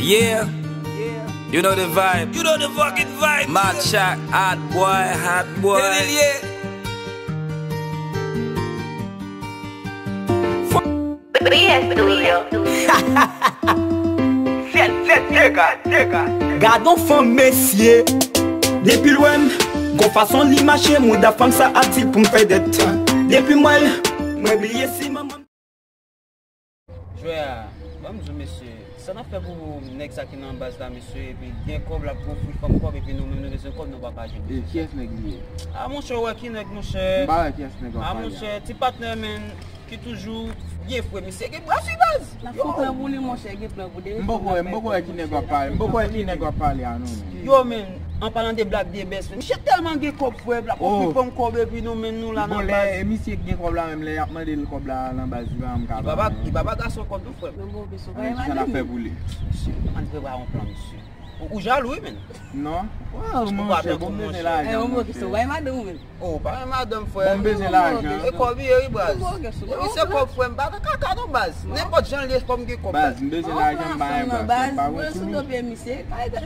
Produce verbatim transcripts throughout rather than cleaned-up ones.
Yeah, you know the vibe. You know the fucking vibe. Mad Shot, hot boy, hot boy. Tell it, yeah. Brillant Studio. Sèt, sèt, dega, dega. Gadon fanm mesye. Depi l wè m, gon fason li mache, mouda fanm sa ap di l pou m fè dèt. Depi m wè l, mwen bliye si manman. Jwè a, ban m di w mesye, sa n ap fè pou nèg sa ki nan baz la mesye, epi gen kòb l ap ofri fanm kòb, epi nou menm nou bezwen kòb, nou pa ka jwenn mesye. E kiyès nèg li ye? A monchè, ou wè ki nèg monchè? M pa wè kiyès nèg w ap pale a. A monchè, ti patnè menm ki toujou gen frè, misye gen bras wi baz. N ap fè plan pou li monchè, gen plan pou li. M poko wè, m poko wè ki nèg w ap pale, m poko wè ki nèg w ap pale a non. Yo menm, an palan de Black Debès, misye tèlman gen kòb frè, l ap ofri fanm kòb epi nou menm nou la nan baz. Bon, lè e misye ki gen kòb la menm, lè y ap mande l kòb la nan baz, li pa menm ka ba. Li pa ba gason kòb non frè. Sa n ap fè pou li? Ann prepare yon plan misye. Ou, ou jalou wi menn. Non. Ou pa tankou monchè. Ou pa tankou monchè. Ou pa yon madanm ou menm. Oh, pa yon madanm frè. Bon, m bezwen lajan. E kòb li ye wi baz. Epi se kòb frè m, pa nan kaka non baz. Nenpòt jan l ye fò m gen kòb baz. Baz, m bezwen lajan, m pa yon baz. Baz, mwen sou do pye misye.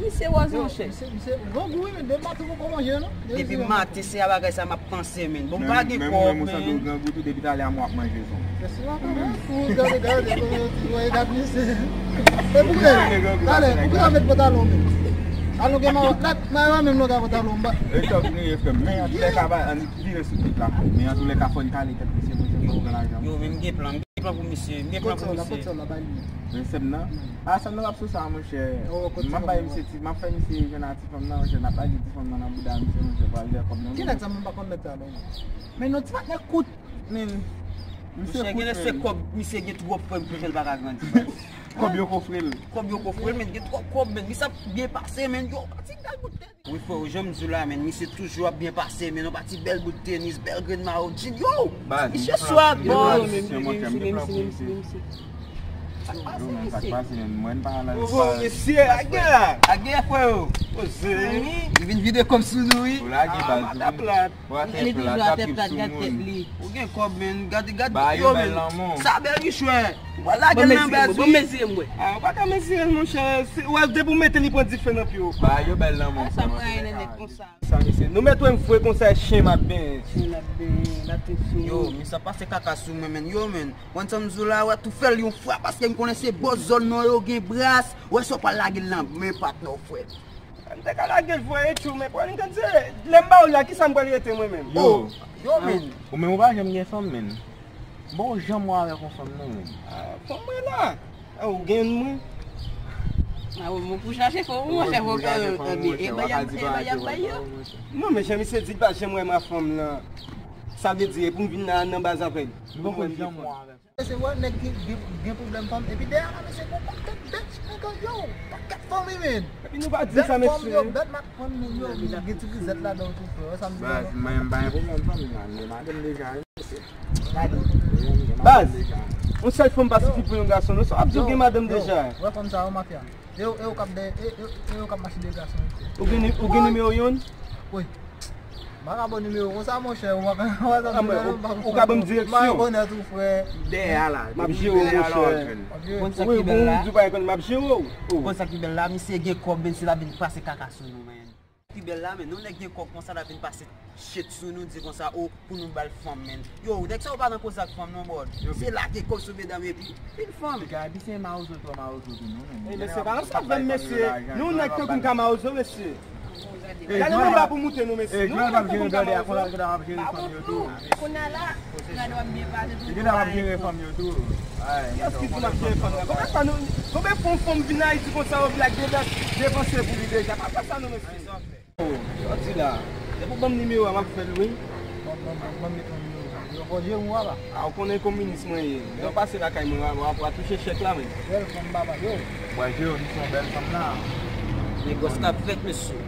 Misye wòz monchè. Misye, misye grangou wi, men de maten poko manje non. Depi maten se a bagay sa m ap panse menn. Bon, m pa gen kòb menn. Menm mwen, mwen santi w grangou tou, depi talè a m w ap manje son. Gade, gade, gade, gade misye. E pou mwen, talè, pou ki w met pantalon menm? Alon gen mayo, la, mayo a menm longa pantalon anba. E chòk nou ye frè m. Men antoulèka, ann vire sou tèt la frè m. Men antoulèka fò n kale tèt misye, misye fò n pran lajan. Yo, men m gen plan, m gen plan pou misye, m gen plan pou misye. Kote sa w la, kote sa w la, bay li. Men sè m nan. A, sa m nan rap sou sa, monchè. M ap bay misye ti, m ap fè misye jwenn a ti fanm nan, monchè, n ap lage ti fanm nan nan bouda misye, monchè, pral dèyè kòb nan. Ki nèg sa, m pa konn nèg sa non. Men non, ti patnè kout, men. Monchè, genlè se kòb, misye gen twòp frè m ki fè l pa ka grandi. Kòb yo k ofri l. Kòb yo k ofri l, men gen twòp kòb, men misye ap byen pase, men yo, pati bèl bout tenis. Wi frè, jan m di w la, men misye toujou ap byen pase, men yon pati bèl bout tenis, bèl grenn mayo, jean, yo! Baz, misye swag, baz. Yo, men, sa k pase, men mwen pa la. Oho, mesye, lagè la. Lagè, frè yo. Poze. Li vin vide kòb sou nou, wi. Ou lage, baz. Li toujou atè plat, gad tèt li. Ou gen kòb, men. Gade, gade, yo, men. Sa bèl wi, chwè. Ou pa lage l nan baz, wi. Ban m mezire m wè. A, ou pa ka mezire l, monchè. Ou wè, depi w mete li pran dife nan pye w. Ba yo bèl lanmou. Sa mwen renmen nèg konsa. Sa, mesye. Nou mèt wè m fre konsa, chen m ap benyen. Chen l ap benyen, l ap tou sou. Yo, misye ap pase kaka sou mwen, men. Yo, men. Konn sa m di w la, wè, tou fè l yon frap, paske m konnen se bòs zòn nan yo gen bras. Wè, sa w pral lage l nan men patnè w, frè. M te ka lage l voye tchou, men pwoblèm m te di, lè m ba w la, kisa m pral rete mwen menm? Yo. Yo, men. Ou menm ou pa janm gen fanm, men. Bon, ou janm wè avèk yon fanm, non, men. A, fanm mwen la. A, ou gen mwen? A, ou pou chache fanm ou, monchè, fò w ka, e, e, e, bay y ap, e, bay y ap bay yo. Non, men jan misye di l pa janm wè m a fanm lan. Sa vle di, e pou m vin la nan baz avè l. Ou konprann? Janm wè avèk. Mesye, wè nèg ki gen, gen pwoblèm fanm, epi dèyè la, mesye, gon pakèt bèt nèg yo, pakèt fanm wi, men. Epi nou pa di sa, mesye. Bèl fanm yo, bèl mak fanm, men yo, gen ti grizèt ladan l tou, frè, wè sa m di la, non? Baz, mwen, m pa gen pwoblèm fanm, m gen madanm deja, wi, mesye. Gade. Baz, yon sèl fanm pa sifi pou yon gason, non, sa w ap di w gen madanm deja. Wè fanm sa yo, mafya. E yo, e yo k ap de, e, e, e yo k ap mache dèyè gason, wi, frè. Ou gen ni-, ou gen nimewo youn? Wi. M pa ka ba w nimewo konsa, monchè, ou pa ka, ou pa ka, ou ka ban m direksyon. M pa rekonèt ou, frè. Dèyè a la. M ap jere w, monchè. Konn sa ki bèl la? Wi, bon, ou di w pa rekonèt, m ap jere w. Konn sa ki bèl la, misye gen kòb, men si l ap vin pase kaka sou nou, men. Ki bèl la, men yon nèg gen kòb konsa, l ap vin pase chet sou nou, di konsa, o, pou nou ba l fanm, men. Yo, nèg sa yo pa nan koze ak fanm non, bro. Se lage kòb sou medam epi vin fanm. Gade, se mawozo, twò mawozo tou, non, men. E, mesye, pa nan sa vle, mesye. Nou nèg tankou n ka mawozo, mesye. Gade manba pou moute nou, mesye. Nou nèg tankou n ka mawozo. Kounye a la, gade w ap byen pase tou. Gade w ap jere fanm yo tou. Kiyès ki di m ap jere fanm nan? Konbyen fwa nou, konbyen fwa yon fanm vin Ayiti konsa, yo blak depanse pou li deja? Pa fè sa non, mesye. Sòti la. Depi w ban m nimewo a, m ap fè l, wi. Ban m, ban m, ban m met yon nimewo. Yo fò jere w, papa. A, ou konnen kominis mwen ye. Lè w pase lakay mwen, w a, w a, w a touche chèk la, men. Bèl fanm, papa, yo. Mwen jere w, misye, yon bèl fanm la. Negòs k ap fèt, mesye.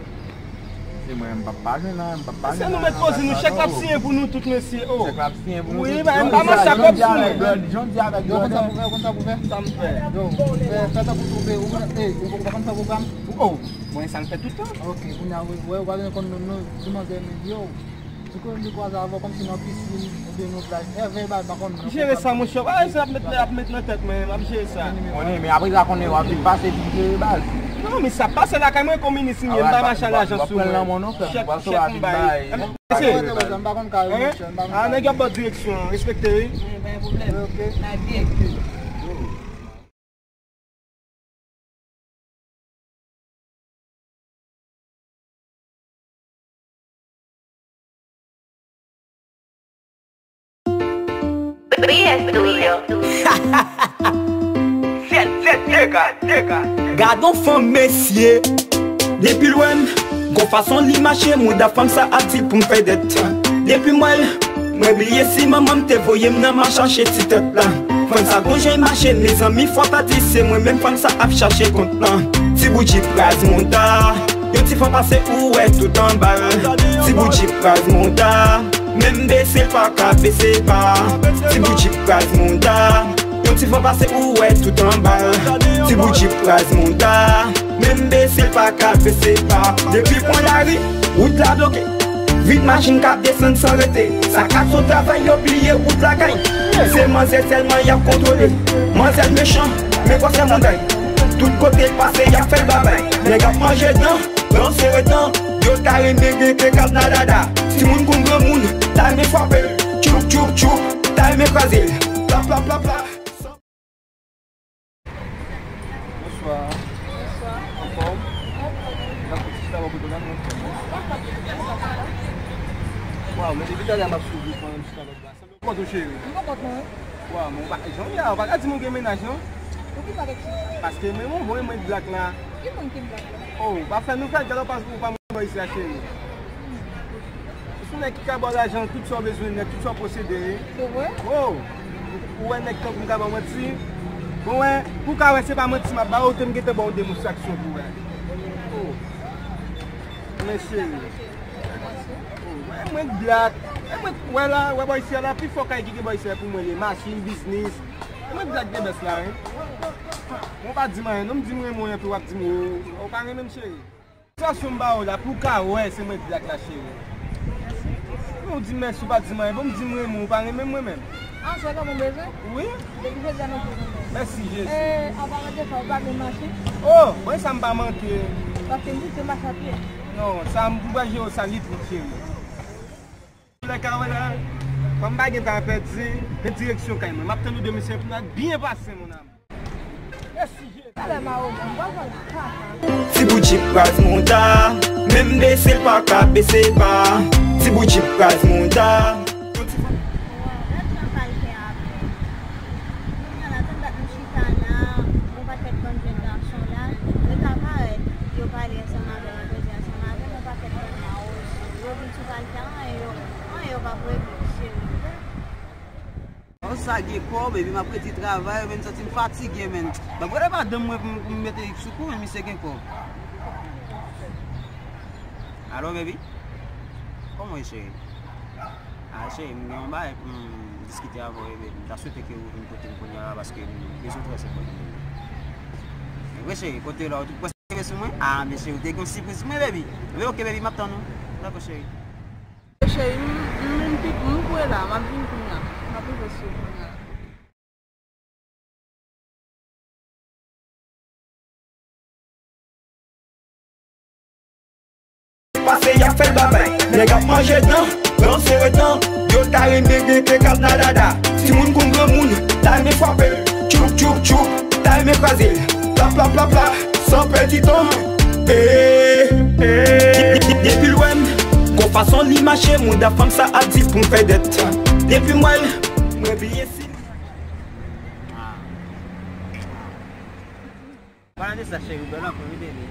Se mwen, m p ap pa jwenn nan, m p ap pa jwenn nan. Se nou mèt poze nou, chèk la ap siyen pou nou tout, mesye, o. Chèk la ap siyen pou nou tout. Wi, men m pa manchè ak kòb sou mwen. Jan w di avèk Jordan. Yo, konn sa pou fè, konn sa pou fè. Sa m fè. Yo, fè, fè tankou twoupe, ou konn, ey, ou pa konn fè pwogram? O. Mwen sa l fè tout tan. Ok, kounye a, wè, wè, w pa bezwen konn non, non, ti manzè, men, yo. Ou konnen m te kwaze avè w kòmsi nan pisin oubyen nan plaj. Èvè bal pa konn nan. Jere sa, monchè. Pa sa ap met, ap met nan tèt mwen, m ap jere sa. Konnen, men apre sa konnen w ap vin pase pou jere bal. Non, men sa pase lakay mwen, kominis m ye, m pa mache a lajan sou mwen. Chèk, chèk m bay. Mesye. Ah, nèg yo ap ba w direksyon, respekte, wi. Wi, pa gen pwoblèm. Ok. N a direktè. Gadon fanm mesye. Depi l wè m, gon fason li mache, mouda fanm sa ap di l pou m fè dèt. Depi m wè l, mwen bliye si manman m te voye m nan ma chache ti tèt la. Fanm sa gon jan l mache, mezanmi, fò ta di se mwen menm fanm sa ap chache kont lan. Ti bout jip raz mouda, yon ti fò pase ou wè tout anba l. Ti bout jip raz mouda, menm bese l pa ka bese ba. Ti bout jip raz mouda, yon ti fò pase ou wè tout anba l. Ti bout jip raz mouda, menm bese l pa ka bese ba. Depi pwen lari, wout la bloke. Vit machin k ap desann san rete. Sa k ap sot travay yo bliye wout lakay. Se manzè sèlman y ap kontwole. Manzè mechan, men gwosè mouda. Tout kote l pase y ap fè l babay. Nèg ap manje dan, dan sere dan. Yo ta renmen gen te kap nan dada. Timoun kon granmoun, ta renmen frape l. Tchoup, tchoup, tchoup, ta renmen kraze l. Pla, pla, pla, pla. Bonswa. Bonswa. Anfòm? Anfòm. Gad ti chita bò kote w la, non? Waw, men depi talè m ap swiv ou, pandan m chita lòt bò a. Sanble w kontan, cheri. M pa kontan. Waw, men w pa, jan w ye a, w pa ka di m ou gen mennaj, non? Ou ki sa avèk cheri? Paske mwen, mwen, mwen, mwen blak la. Ki moun ki blak la? Oh, w pa fè nouvèl, gad w pa, ou pa mwen bò isi a, cheri. Ou se nèg ki ka ba w lajan, tout sa w bezwen nèt, tout sa w posede, wi. Se vre? Oh! Ou wè nèg tankou m ka ba w manti? Bon, wè, pou w ka wè se pa manti m ap ba w, te m gentan ba w demonstraksyon pou w wè. Oh! Men cheri. Oh, wè, mwen blak. E mwen, wè la, wè bò isi a la, pifò kay ki gen bò isi a pou mwen ye. Machin, biznis. E mwen blak de bès la, wi. Bon, w pa di m anyen, non, m di m renmen w, epi w ap di m, oh, ou pa renmen m, cheri. Sa sou m ba ou la pou w ka wè se mwen k blak la, cheri. Non, w di m mèsi, w pa di m anyen. Bon, m di m renmen w, ou pa renmen m mwen menm? Ah, se kòman w bezwen? Wi. Depi jodi a nou pou renmen. Mèsi, Jezi. E, an palan de sa, ou pa gen machin? Oh, mwen sa m pa manke. Paske m di se mache a pye. Non, sa m pou pral jere w sa li pou cheri. Lè ka wè la, kòm m pa gen tan pèdi, men direksyon kay mwen. M ap tann nou de mesye pou n al byen pase, mon amour. Ti bout jip raz mouda, menm bese l pa ka bese ba. Ti bout jip raz mouda. Yon ti fanm. Gad jan sa l fè avè m. Kounye a la, tann dat m chita la, yon pakèt bann jèn gason la, yo ta parèt, yo pale ansanm avè m, yo koze ansanm avè m, yon pakèt bann mawozo. Yo vin sou pa l fè anyen, yo, anyen yo p ap regle, cheri. Sa gen kòb, epi m ap redi travay, men m santi m fatige, men. Ban m rele madanm mwen pou m, pou m mete sou kou, men misye gen kòb. Alo, baby? Kòman w ye, cheri? Ah, cheri, m gen yon bagay pou m diskite avè w, wi, baby. M ta swete ke ou vin kote m kounye a la, paske m bezwen w trè sèryezman. Men vre, cheri, kote w la, ou tout prèske rive sou mwen? Ah, men cheri, ou te gen yon sipriz pou mwen, baby. Wi, ok, baby, m ap tann ou. Dakò, cheri. Cheri, m, m, m, m kouri la, m ap vin kounye a. M ap rive sou ou kounye a. Pase y ap fè l babay. Nèg ap manje dan, dan sere dan. Yo ta renmen gen te kap nan dada. Timoun kon granmoun, ta renmen frape l. Tchoup, tchoup, tchoup, ta renmen kraze l. Pla, pla, pla, pla, san pèdi tan. Eh, eh. Depi l wè m, gon fason li mache, mouda fanm sa ap di l pou m fè dèt. Depi m wè l, mwen bliye si. Palan de sa, cheri, ou bèl anpil, wi, baby.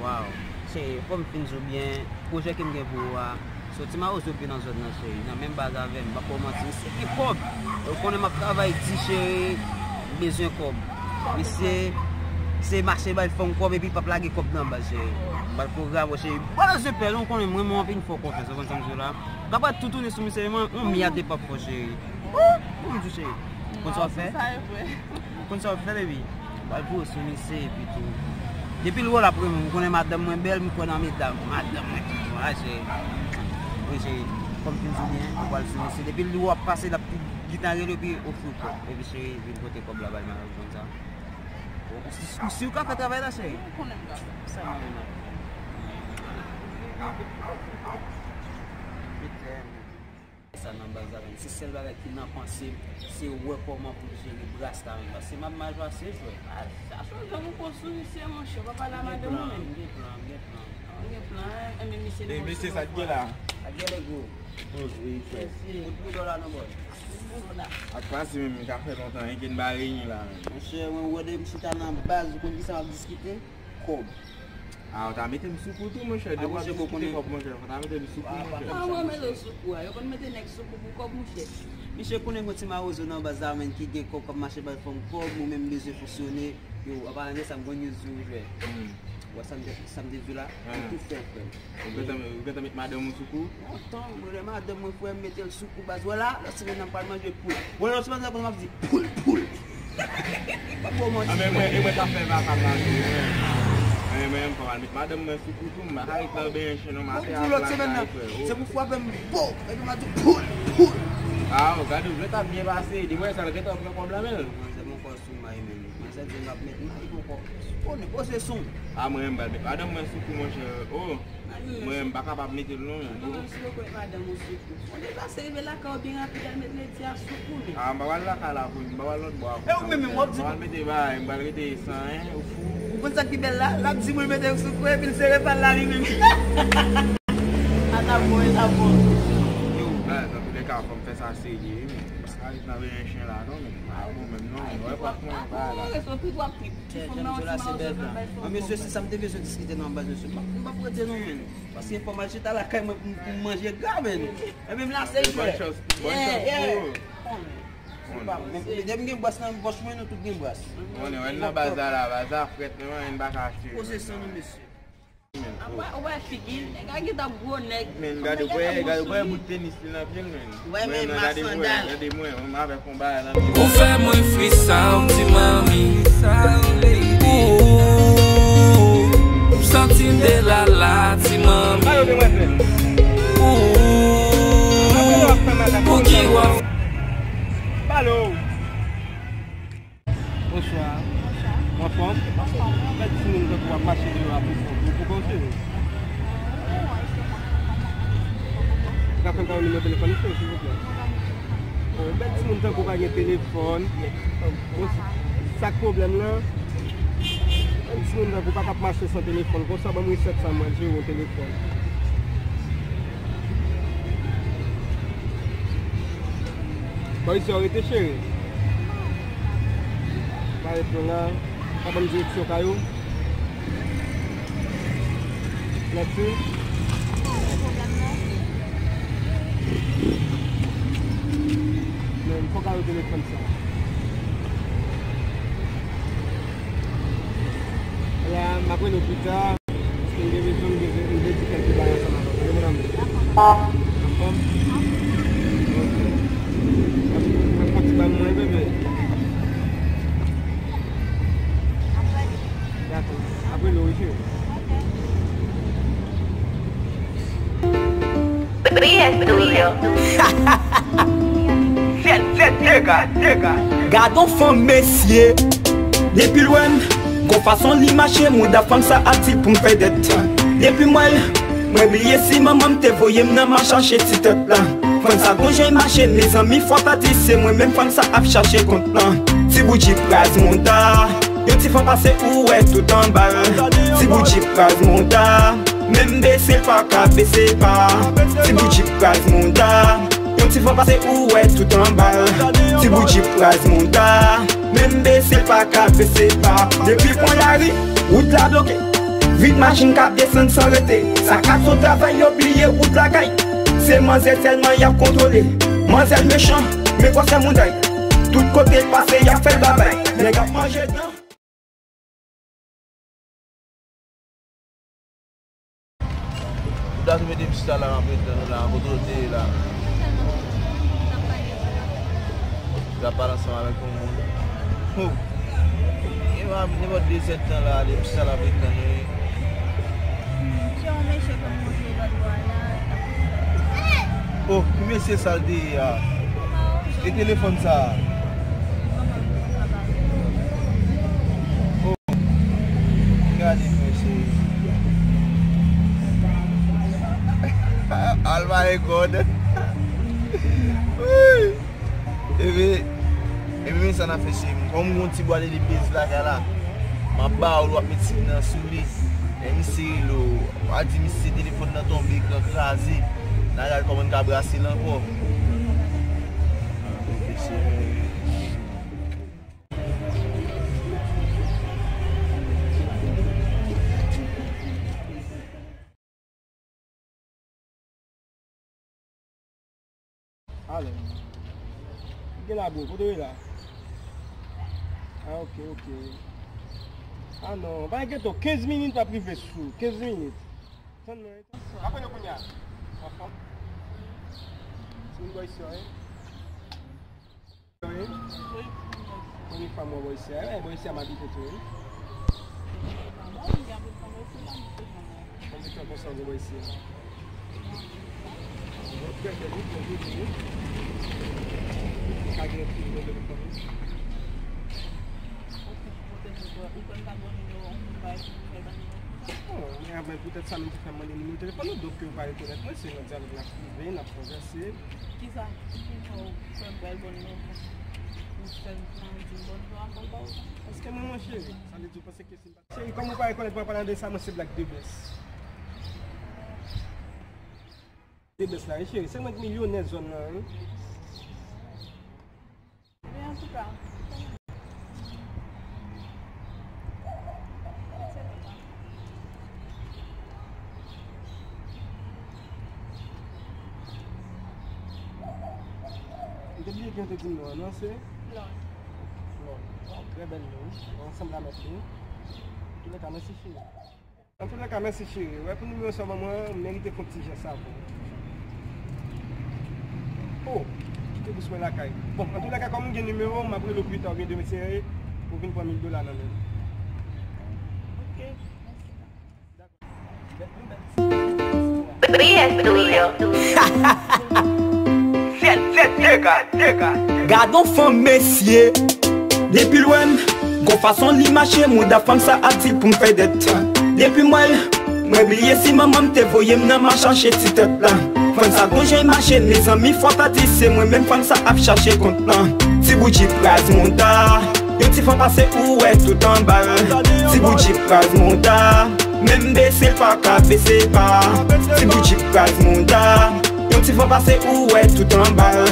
Waw. Cheri, fò m fin di w byen, pwojè ke m gen pou ou a, se yon ti mawozo k vin nan zòn nan, cheri, nan menm baz avè m, m p ap ba w manti, misye gen kòb. E ou konnen m ap travay di, cheri, m bezwen kòb. Misye, se mache bay fanm kòb epi p ap lage kòb nan baz, cheri. M pral pwograme w, cheri. Baz de pèl, ou konnen mwen, mwen anpil fè w konfyans, ou konn sa m di w la. M ta pral tou tounen sou misye, men yon miyad de p ap fè w, cheri. Ou, ou m di w, cheri. Konn sa w ap fè? Sa e vre. Konn sa w ap fè, baby? Pral voye sou misye epi tou. Depi l wè w l ap renmen w, m konnen madanm mwen bèl, m kwè nan medam. Madanm mwen ki bon, a cheri. Wi, cheri, kòm fin jounen, ou pral sou mesye. Depi l di w ap pase, l ap tou gitare l epi ofri w kòb. Epi, cheri, vin pote kòb la bay m avèk konsa. Ou, si, si w ka fè travay la, cheri. Ou konnen m ka fè sa, mwen menm. Sa nan baz la menm. Se sèl bagay ki nan panse m, se wè kòman pou m jere bras la menm. Paske m ap mal pase, jwè. A, sa chonje pou konstwi misye, monchè. Pa pale a madanm ou menm. M gen plan, m gen plan, m gen plan. Ou gen plan, enben misye. E, mesye, sa k gen la? Sa k gen, nèg yo? Poz, wi, frè. Mesye. Kout boudò la, non, bòy. Kout boudò la. Ak pase menm, ka fè lontan, enki n ba reyin la menm. Monchè, mwen wè depi m chita nan baz, ou konn kisa m ap diskite? Kòb. A, ou ta mete m sou kou tou, monchè. Depi w ap diskite kòb, monchè, ou ta mete m sou kou, monchè. A, mwen mete w sou kou a. Yo konn mete nèg sou kou pou kòb, monchè. Misye konnen gon ti mawozo nan baz la, menm ki gen kòb, k ap mache bay fanm kòb, ou menm bezwen fonksyone. Yo, an palan de sa, m gon news pou ou, jwè. Ou wè sa m te, sa m te di w la? Ou tou fè, frè m. Ou gentan, ou gentan met madanm ou sou kou? Lontan, mwen, lè madanm mwen, frè m, mete l sou kou baz. Wè la, lòt semèn nan, m pral manje poul. Wè, lòt semèn nan, kòman m ap di, poul, poul. Pa fè w manti. A, men mwen, e mwen k ap fè vakab la tou, wi. Mwen, mwen, m pa mal met madanm mwen sou kou tou, m pa ka ret nan benyen chen non, m ap fè a plak la, frè. Se pou frape m, bo! Epi m ap di, poul, poul. A, o, gade, ou jwèt ap byen pase, di mwen sa, l gentan pran kòb la, men. Manzè, m ankò sou may menm. Manzè di m ap met may ankò. Konnen, o, se son. A, mwen, m pral met madanm mwen sou kou, monchè. O. Mwen, m pa kapab mete l non, menm. Non, si w kwè madanm ou sou kou. Ou deplase rive lakay ou byen rapid, al met Ledi a sou kou, menm. A, m pa pral lakay la pou, m pa pral lòt bò a. E ou menm, menm, w ap di. M pa pral mete bagay, m pral rete san, en, ou fou. Ou konn sa k pi bèl la? L ap di moun mete l sou kou, epi l sere pa l la li menm. A, t ap bon, e t ap bon. Yo, baz, antoulèka, fò m fè sa serye, wi, menm. M pa ka ret nan benyen chen la, non, menm. A, bon, menm, non, menm. Wè, pa pran bagay la. Ti fanm nan yon ti mawozo k ap bay fanm kòb. Mesye, se sa m te bezwen diskite nan baz, mesye. M p ap, m p ap rete non, menm. Paske fò m al chita lakay mwen pou m, pou m manje gra, menm. E menm la, se jwè. Bòn chans, bòn chans pou ou. Depi m gen bras nan pòch mwen, nou tout gen bras. Konnen, wè, nan baz la, la, baz la frèt, menm anyen n pa ka achte. Poze san nou, mesye. Ou wè, ou wè figi l, nèg la gentan gwo nèg. Men gade, wè, gade, wè bout tenis li nan pye l, men. Wè, men, men, gade mwen, gade mwen, mwen avèk yon bagay nan pye m. Ou fè mwen frisanm, ti manmi. Ooh, m santi m delala, ti manmi. Ooh, pouki w ap Bonswa. Bonswa. W anfòm? Anfòm. Bèl timoun tankou w ap mache deyò a pou kont ou, pou kont ou. Ou ka fè m kado nimewo telefòn ou, silvouplè? O, bèl timoun tankou w pa gen telefòn. Bon, sa k pwoblèm lan? Bèl timoun tankou w pa t ap mache san telefòn. Konsa, ban m resèt sa, mwen jere yon telefòn. Bò isit ou rete, cheri? Pa ret lwen la. Pa ban m direksyon kay ou. Mèsi. Men, fòk a yo telefòn sa. La, m ap rele w pita. Paske m gen bezwen, m gen, m vle di kèlke bagay ansanm avè w, tande, mon amour? Anfòm? Ok. Mwen pran ti bal mwen, bebe. Dakò. Apre nou, wi, cheri. Brillant Studio. Sèt, sèt, dega, dega. Gadon fanm, mesye. Depi lwen, gon fason li mache, mouda fanm sa ap di pou m fè dèt. Depi m wè l, mwen bliye si manman m te voye m nan ma chache ti tèt la. Fanm sa gon jan mache, mezanmi, fò ta di se mwen menm fanm sa ap chache kont lan. Ti bout jip raz mouda. Yon ti fanm pase ou wè tout anba l. Ti bout jip raz mouda. Menm bese l pa ka bese pa. Ti bout jip raz mouda. Yon ti fanm pase ou wè tout anba l. Ti bout jip raz mouda. Menm bese l pa ka bese pa. Depi pwen lari, wout la bloke. Vit machin k ap desann san rete. Sa k ap sot travay yo bliye wout lakay. Se manzè sèlman y ap kontwole. Manzè mechan, men gwosè mouda l. Tout kote l pase, y ap fè l babay. Nèg ap manje dan. Ou ta tou mete pis la, la, m ap ret tann ou la, kote w te ye la? Ou t ap pale ansanm avèk yon moun. Hoo! E pa nenpòt de zèdtan la, de pis la, l ap ret tann ou, wi. Se yon mesye k ap monte lòt bò a la, l ap Oh, ki mesye sa l te ye a? E telefòn sa a? Oh, gade mesye. Oh my God. Wi. Epi, epi men sa n ap fè cheri m. Kòm m gon ti bwat de pèz lakay la, m ap ba w l, w ap met sim nan sou li. Lè misye rele w, w a di misye telefòn nan tonbe, ekran kraze. N a gade kòman n ka brase l ankò. Alò. Ki gen la, bro? Kote w ye la? Ah, ok, ok. Ah non, pa enkyete w, kenz minit w ap rive sou, kenz minit. Tann mwen. Apre nou kounye a. Anfòm. Timoun bò isi a, wi. Wi. Premye fwa m wè bò isi a. Wi, bò isi a m abite tou, wi. Konbyen tan konsa w gen bò isi a? Trè bèl, wi, trè joli, wi. Sa gen ti nimewo telefòn, wi. Bon, men, men poutèt sa menm ki fè m mande nimewo telefòn ou, donk ke ou pa rekonèt mwen, se nan dyalòg n ap rive, n ap konvèse. Kisa? Ki fè w fè m bay bon nimewo? Ou fè m di m bònjou avan l ba w? Paske mwen, mon cheri, sa vle di w panse ke si m pa... Cheri, kòm ou pa rekonèt mwen, an palan de sa, mwen se Black Debès. Debès la, wi, cheri, se mwen k milyonè zòn nan, wi. Ebyen, antouka, m te bliye ki yo te di m non an, non, se? Flò. Flò. Trè bèl non, wi. Ansanm la mèt li. Antoulèka, mèsi cheri. Antoulèka, mèsi cheri. Wè, pou nimewo sa w ban mwen an, m merite fè yon ti jès avè w. Oh, kite bous mwen lakay. Bon, antoulèka, kòm m gen nimewo w, m ap rele w pita oubyen demen si w vin pran mil dola nan men m. Ok, mèsi. Dakò. Gad on fanm, mesye. Depi l wè m, gon fason li mache, mouda fanm sa ap di l pou m fè dèt. Depi m wè l, mwen bliye si manman m te voye m nan ma chache ti tèt la. Fanm sa gon jan l mache, mezanmi, fò ta di se mwen menm fanm sa ap chache kont lan. Ti bout jip raz mouda, yon ti fanm pase ou wè tout anba l. Ti bout jip raz mouda, menm bese l pa ka bese pa. Ti bout jip raz mouda, yon ti fanm pase ou wè tout anba l.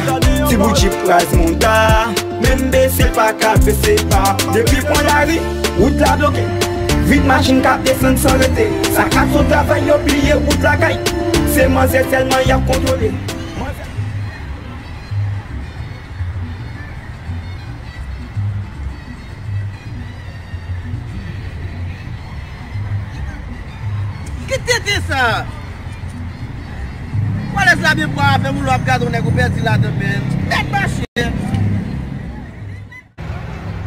Ti bout jip raz mouda, menm bese l pa ka bese pa. Depi pwen lari, wout la bloke. Vit machin k ap desann san rete. Sa k ap sot travay yo bliye wout lakay. Se manzè sèlman y ap kontwole. Manzè. Ki tenten sa? Pwalèz la byen pwa avè w, ou lè w ap gade yon nèg ou pèdi ladan, men. Tèt mache.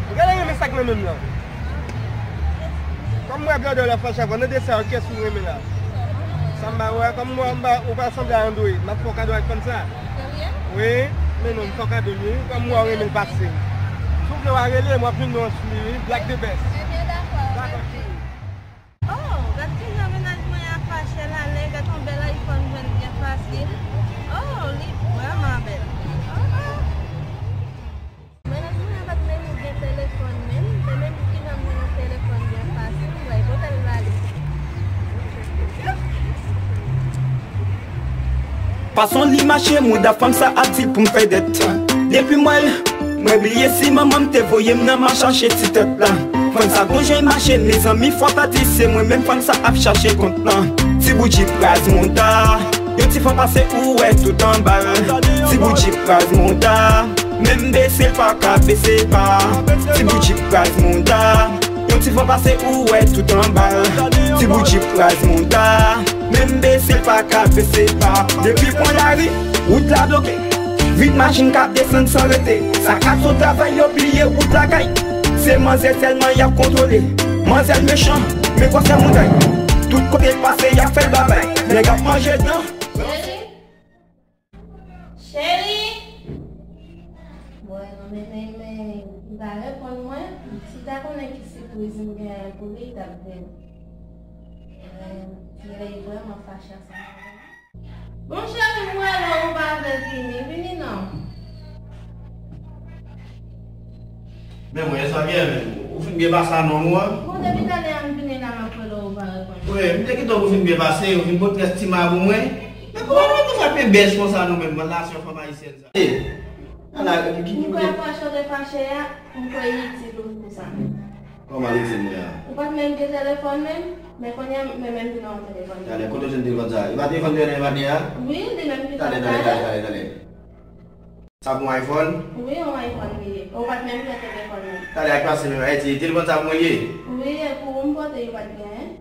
Ou genlè renmen sa k nan men m nan. Kòm m wè blòdè w la fache avè w, nan de sa yo, kiyès ou renmen la? Sa m ba ou a, kòm m wè w, m ba, ou pa sanble a Android, m ap fè w kado ak fanm sa. Serye? Wi, men non, m fè w kado l wi, kòm m wè w renmen l pase m. Si w vle w a rele m, w ap jwenn non an sou li wi, Black the Best. Ebyen, dakò, mèsi. Oh, gad kijan mennaj mwen an fache la, nèg, gad yon bèl iPhone jwenn byen fasil. Oh, li vrèman bèl. Oh, oh. Mennaj mwen an pa t menm gen telefòn menm, se menm kijan m jwenn yon telefòn byen fasil, m pral pote l ba li. Fason li mache, mouda fanm sa ap di l pou m fè dèt. Depi m wè l, mwen bliye si manman m te voye m nan ma chache ti tèt la. Fanm sa gon jan l mache, mezanmi, fò ta di se mwen menm fanm sa ap chache kont lan. Ti bout jip raz mouda, yon ti fanm pase ou wè tout anba l. Ti bout jip raz mouda, menm bese l pa ka bese pa. Ti bout jip raz mouda, yon ti fanm pase ou wè tout anba l. Ti bout jip raz mouda, menm bese l pa ka bese pa. Depi pwen lari, wout la bloke. Vit machin k ap desann san rete. Sa k ap sot travay yo bliye wout lakay. Se manzè sèlman y ap kontwole. Manzè mechan, men gwosè mouda l. Tout kote l pase, y ap fè l babay. Nèg ap manje dan. Cheri, Men, men, men, li pa reponn mwen. Si ta konnen ki sipriz m gen pou li, li t ap di m. Men, li vrèman fache ansanm avè m. Bon, cheri, m wè lè ou pa vle vini, vini non. Men mwen, sa byen, men ou fin byen pase a non, mwen. Bon, depi talè a m vini la, m ap wè lè ou pa reponn. Wi, m te kite w pou fin byen pase, ou fin pote ti ma pou mwen. Men kòman nou te fè pen bèch konsa nou menm, nan nasyon fanm ayisyèn sa? E, ala, ki, ki, m kwè fache w te fache a, m kwè itil ou pou sa. Kòman li di mwen an? Ou pa t menm gen telefòn menm, men kounye a, men menm vin nan telefòn. Talè, kote w jwenn telefòn sa? E pa telefòn Dènye maten an? Wi, li menm ki t ap pale. Talè, talè, talè, talè, talè. Sa pou yon iPhone? Wi, yon iPhone li ye. Ou pa t menm gen telefòn menm. Talè, ak pase menm, Ayiti, telefòn sa pou mwen li ye? Wi, e pou ou m pote, yo pa t genyen.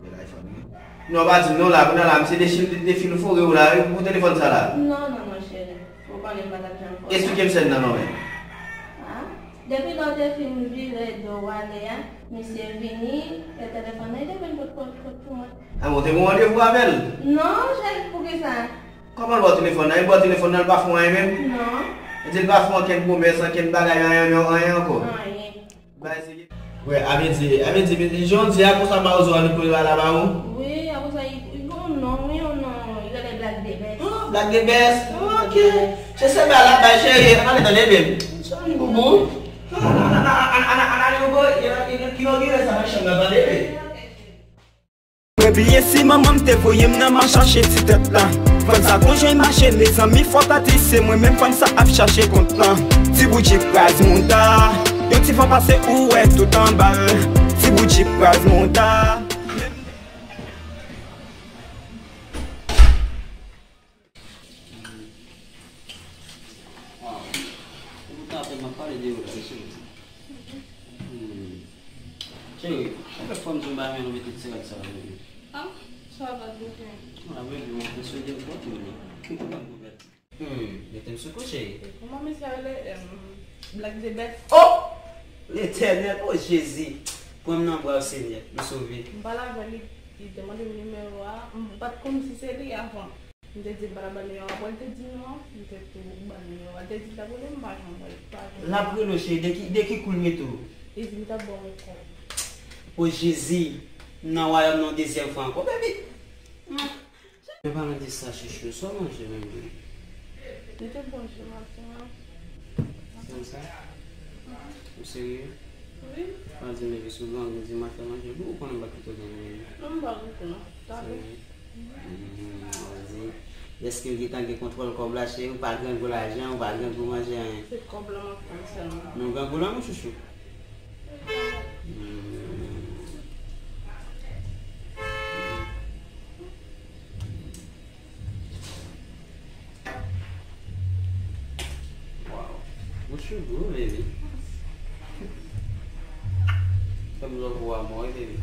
Bèl iPhone, wi. Non, pa di m non la, kounye a la, m se de chil, de fil fore ou la, wi, pou telefòn sa la. Non, non, non, cheri. Ou konnen m pa t ap janm fè sa. Esplike m sèn nan non, men. A? Depi lè w te fin vire do w ale a, misye vini, e telefòn nan, li te vin kot, kot, kot pou mwen. A, bon, te gen yon randevou avè l? Non, cheri, poukisa? Kòman l ba w telefòn nan? Li ba w telefòn nan, li pa fè w anyen menm? Non. Li di l pa fè w ankenn pwomès, ankenn bagay, anyen, anyen, anyen ankò? Anyen. Bay serye. Wè, a vle di, a vle di, men jodi a konsa Mawozo a vin pou li la ba ou? Wi, apre sa, li, li gen yon non, wi, yon non, li rele Black the Best. Oh, Black the Best. Oh, ok. Se sèl bagay la bay cheri, ann ale tande, baby. Sorry, boubou. Ann ale, boubou, inogire sa nan chanm nan, tande, baby. Mwen bliye si manman m te voye m nan ma chache ti tèt la. Fanm sa konjwen mache, mezanmi, fò ta di se mwen menm fanm sa ap chache kont lan. Ti bout jip raz mouda, yon ti van pase ou wè tout anba l. Ti bout jip raz mouda. Waw. Se pou ta apèl m ap pale de yo la, mesye. Hmm. Cheri, chak fwa m di w bagay, nou mete ti rad sa la, bebe. Ah, sa va, bebe. Wala, bebe, mwen te swete l pou tou, men. Ki kontan pou bebe. Hmm, mete m sou kou, cheri. E kòman mesye a rele, em, Black the Best? Oh! Letènèl, oh Jezi! Pran m nan bra w, Senyè, m sove. M pale avè li, li te mande m nimewo a, m pa t konn si se li avan. M te di m pa t ap ba l nimewo a, apre l te di non, m te tou ba l nimewo a. L te di l t ap rele m, m pa janm wè l, pa janm. L ap rele w, cheri, de ki, de ki kou l rete w? Li di m t ap ba w yon kòb. O Jezi, m nan wayòm nan yon dezyèm fwa ankò, baby. Men pa mande sa, chouchou, sa w manje menm? Li te bon jodi maten an. Konsa? Ou serye? Wi. Pa di m epi si w grangou di m al fè manje pou ou, ou konnen m pa kite w grangou menm. Non, m pa grangou non. Talè. Serye? Hmm, ou di, dèske w gentan gen kontwòl kòb la, cheri, ou pa grangou lajan, ou pa grangou manje anyen. Se kòb la m ap tann sèlman. Men w grangou lanmou, chouchou. Hmm. Wow. What you do, baby? Fè m love ou a mò, wi, baby.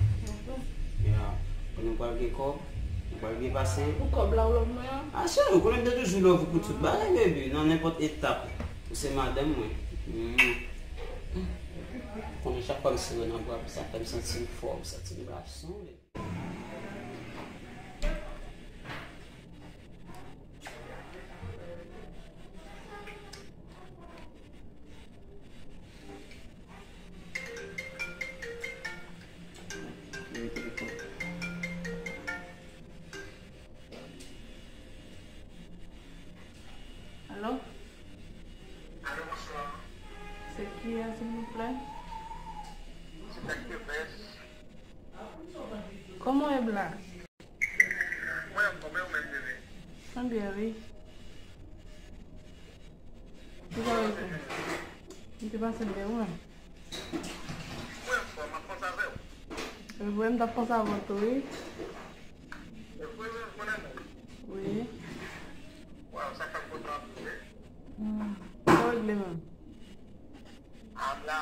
Yeah. Konnen m pral gen kòb, m pral byen pase. Pou kòb la ou love mwen an? Ah, cheri, ou konnen m te toujou love ou pou tout bagay, baby. Nan nenpòt etap, ou se madanm mwen. Mm. Konnen chak fwa m sere nan bra, sa fè m santi m fò, m santi m gason, baby. Alo? Alo, bonswa. Se kiyès, silvouplè? Se Black the Best. Kòman w ye, Black? Mwen anfòm, e ou menm, bebe? Mwen byen, wi. Ou kòman ye? M te pase byen, ou menm? Mwen anfòm, m ap panse avè w. E vre, m t ap panse avè w tou, wi. E vre, wi, ou konnen mwen. Wi. Waw, sa fè m kontan anpil, wi. Hmm. Sa w regle menm? A, m la,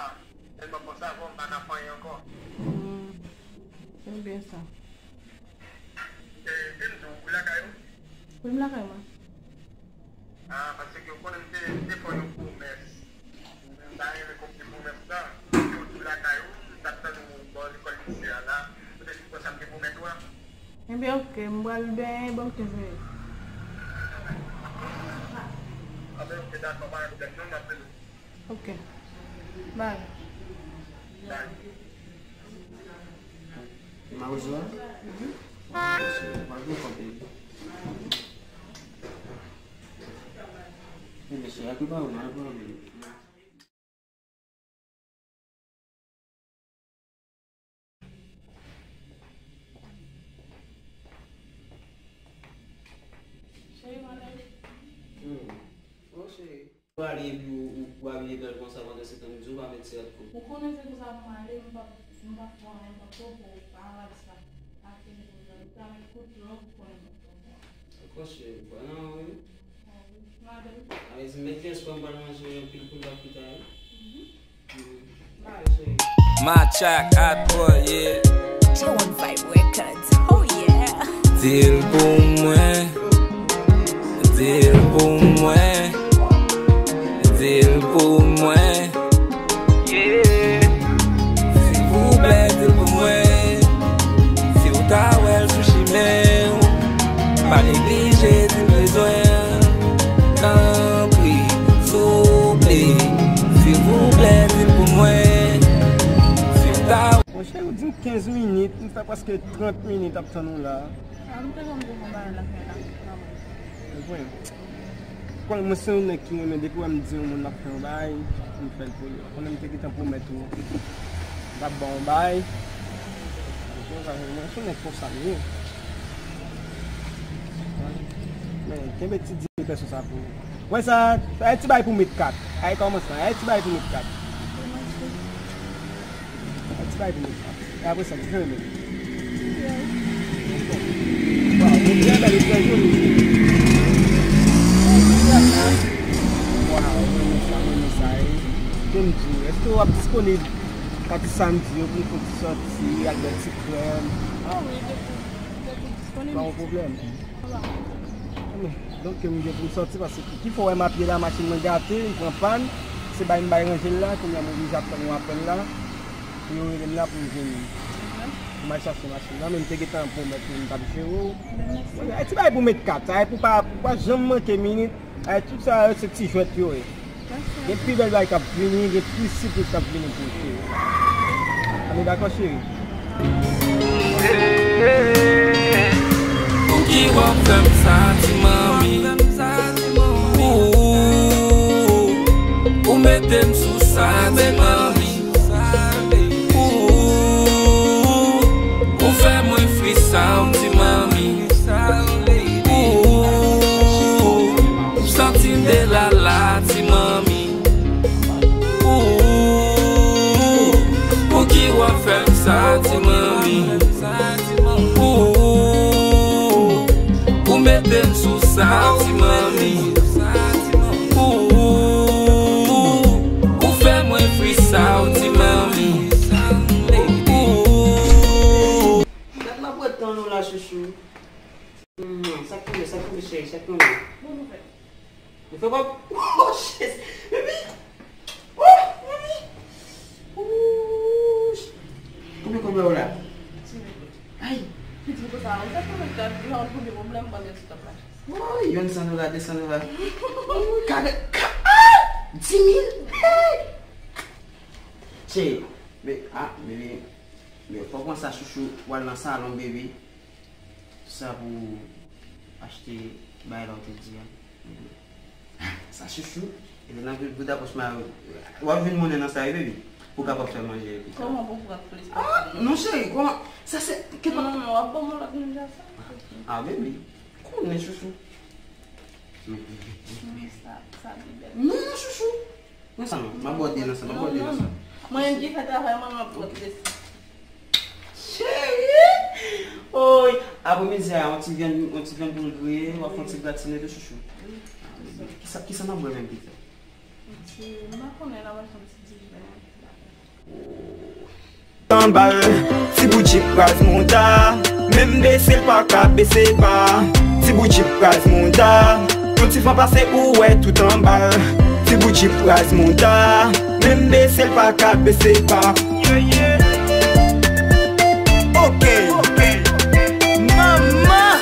tèlman panse avè w, m pa nan fè anyen ankò. Hmm. Se byen sa. E, di m tou, ou lakay ou? Wi, m lakay mwen. A, paske ou konnen m te, m te fè w yon pwomès. M ta renmen konpli pwomès lan. Si w tou lakay ou, m t ap tann ou bò lekòl lise a la. Ou te fin fè sa m te pwomèt ou a? Ebyen, oke, m pral benyen, ban m kenz minit. Anben, oke, Ok. Bye. Mawozo a? Mwen gen kòb li. Men mesye, a ki pa ou nan pran men. Cheri, mwen la. Hmm. Oh, cheri. Ou ale epi ou, ou, ou abiye bèl konsa pandan se tan m di w pa met ti rad kout. Ou konnen se pou sa pou m ale, m p ap, m p ap fè anyen tankou pou pa anlaj sa. Achte nouvo rad, ou ka met kout lòk, ou konnen mwen fè anyen. Dakò, cheri, m kwè nan ou, wi. Sa vle di, met pyès pa m pral manje anpil pou l pa pita, wi. Mhm. Mm. Ba, cheri. My track hot boy, yeah. J one Vibe Records, oh yeah. Di l pou mwen, di l pou mwen, di l pou mwen. Yeah. Silvouplè, di l pou mwen. Si w ta wè l sou chimen w, pa neglije di l bezwen. Tanpri, souple, silvouplè, di l pou mwen. Si w ta... Monchè, ou di m kenz minit, m fè prèske trant minit ap tann ou la. Ah, m te konn di w yon bagay la fè la. Konprann. Konn mwen se yon nèg ki renmen depi wè m di yon moun m ap fè yon bagay, m fè l pou li. Konnen m te gentan pwomèt ou m t ap ba w yon bagay. Mwen se yon nèg konsa m ye. Men, kenbe ti dis mil pèso sa pou ou. Wè sa, ay ti bagay pou met kat. Ay kòmanse la, ay ti bagay pou met kat. Ay ti bagay pou met kat. E apre sa, ki jan l ye? Waw, li trè bèl, li trè joli. Waw, mwen renmen sa, mwen renmen sa, wi. Ke m di w, èske w ap disponib pati samdi yo pou n fè yon ti sòti, al bwè ti krèm? Ah wi, depi, depi disponib. Pa yon pwoblèm. Donk, m gen pou m sòti, paske ki fè w wè m a pye la, machin mwen gate, li pran pàn, se bay m bay ranje l la, kounye a m oblije ap tann yon apèl la, pou yo rele m la pou m vini. Pou m al chache machin nan, men m te gentan pwomèt ou m t ap jere w. Ay ti bagay pou met kat, ay pou pa, pou pa janm manke minit, ay tout sa yo se ti jwèt yo ye. Gen pi bèl bagay k ap vini, gen pi sipriz k ap vini pou ou, cheri. Ann nou dakò, cheri? Pouki w ap fè m sa, ti manmi? Ou, ou mete m sou sa, ti manmi. Ou, ou fè mwen frisa, ti manmi. Ou, ou santi m delala, ti manmi. Ou, pouki w ap fè m sa, ti manmi? Ou, ou mete m sou sa, ti manmi. Ou, ou fè mwen frisa, ti manmi. Ou. Gad m ap ret tann ou la, chouchou. Hmm, sa k tonbe, sa k tonbe, cheri, sa k tonbe? Bon, bon, fè. Ou fè pòp? Oh, shit! Baby! Oh, baby! Ouch! Konbyen kòb la ou la? Ay! Pitit konsa, ou sa fè mwen tèt, lè ou konbyen pwoblèm, mwen gen sou tèt la. Oh, youn san dola, de san dola. Ka, ka, ah! Dis mil! Hey! Cheri, men, ah, baby, men fòk mwen sa chouchou, w al nan salon, baby. Sa pou achte bagay la ou te di a. Sa chouchou. E lè n ap vin pou ta pòs mari w, w ap vin monnen nan sa wi, baby. Pou w kapab fè manje epi sa. Kòman pou pran plis pase? Ah, non, cheri, kòman? Sa se, ke pa... Non, non, w ap ban m yon lòt moun sa. Ah, baby. Konnen, chouchou. Non, sa, sa pi bèl. Non, non, chouchou. Nan sa non, m ap bòde nan sa, m ap bòde nan sa. Mwen menm ki fè travay mwen, m ap bòde. Cheri! Oy! Apremidi a, yon ti vyann, yon ti vyann pou l griye, w ap fè yon ti gratine tou, chouchou. Kisa, kisa n ap bwè menm pita? M pa konnen, n ap achte yon ti diven. Anba l, ti bout jip raz mouda, menm bese l pa ka bese ba. Ti bout jip raz mouda, yon ti van pase ou wè tout anba l. Ti bout jip raz mouda, menm bese l pa ka bese ba. Yeah, yeah. Ok. Manman.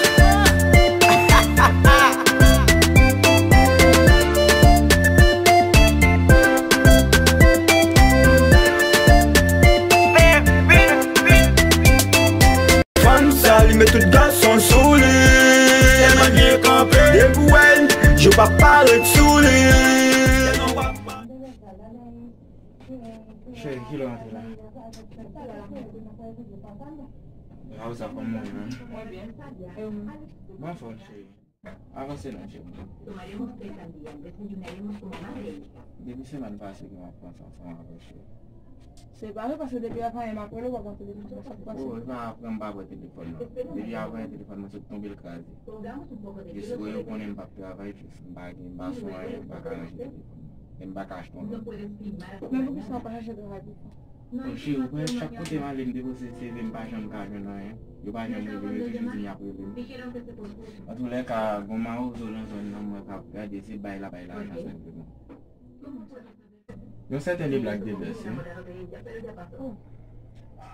Raouza, kòman w ye menm? Mwen byen. E ou menm? Mwen anfòm, cheri. Avanse non, cheri. Depi semèn pase ke m ap panse ansanm avè w, cheri. Se pa vre, paske depi avan yè m ap rele w, w ap pran telefòn nan, sa k pase? Oh, e pa apre m pa pran telefòn nan. Depi avan yè telefòn mwen sot tonbe l kraze. Jis wè yo konnen m p ap travay, jis m pa gen, m pa sou anyen, m pa ka ranje telefòn nan. E m pa ka achte yon lòt. Men poukisa w pa chache travay pifò? Bon, cheri, ou konnen chak kote m ale, m depoze C V, m pa janm ka jwenn anyen. Yo pa janm rele m, yo toujou di m y ap rele m. Antoulèka, gon mawozo nan zòn nan, mwen k ap gade, se bay la bay lajan senpleman. Yon sèten de Black Debès, wi.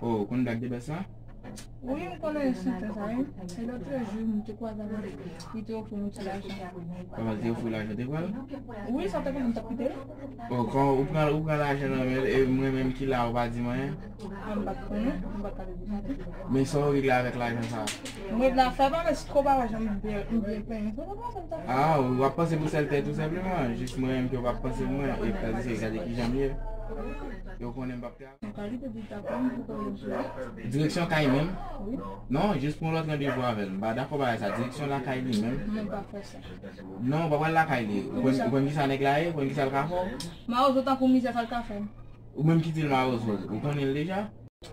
Oh, ou konn Black Debès la? Wi, m konnen sèten sa, wi. E lòt jou, m te kwaze avè l, li te ofri m yon ti lajan. Kòman l te ofri w lajan, te pran l? Wi, sa te fè m t ap kite l. Oh, kan ou pran, ou pran lajan nan men l, e mwen menm ki la, ou pa di m anyen? Ah, m pa t konnen, m pa t ka di sa. Men sa w regle avèk lajan sa? Mwen la fè pa, men si tro pa wè jan m byen, m byen penyen. Se pa sa m ta fè. Ah, w ap panse pou sèl tèt ou senpleman, jis mwen menm ke w p ap panse pou mwen, e tandis ke gade kijan m ye. Yo konnen m p ap travay. Yon kalite di ta pran pou konnen m fè. Direksyon kay menm? Wi. Non, jis pran lòt randevou avè l. M pa dakò bagay sa. Direksyon lakay li menm. Non, pa fè sa. Non, w pa pral lakay li. Ou konn, ou konn kisa nèg la ye? Ou konn kisa l ka fè w? Mawozo tankou mizè sa l ka fè m. Ou menm ki di l mawozo, ou konnen l deja?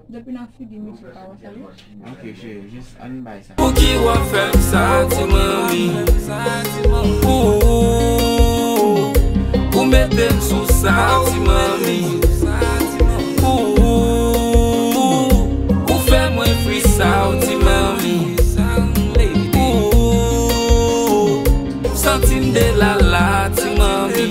Depi nan figi misye pa wè sa wi. Ok, cheri, jis ann bay sa. Pouki w ap fè m sa, ti manmi? Ooh, ou mete m sou sa, ti manmi. Ooh, ou fè mwen fri sa, ti manmi. Ooh, m santi m delala, ti manmi.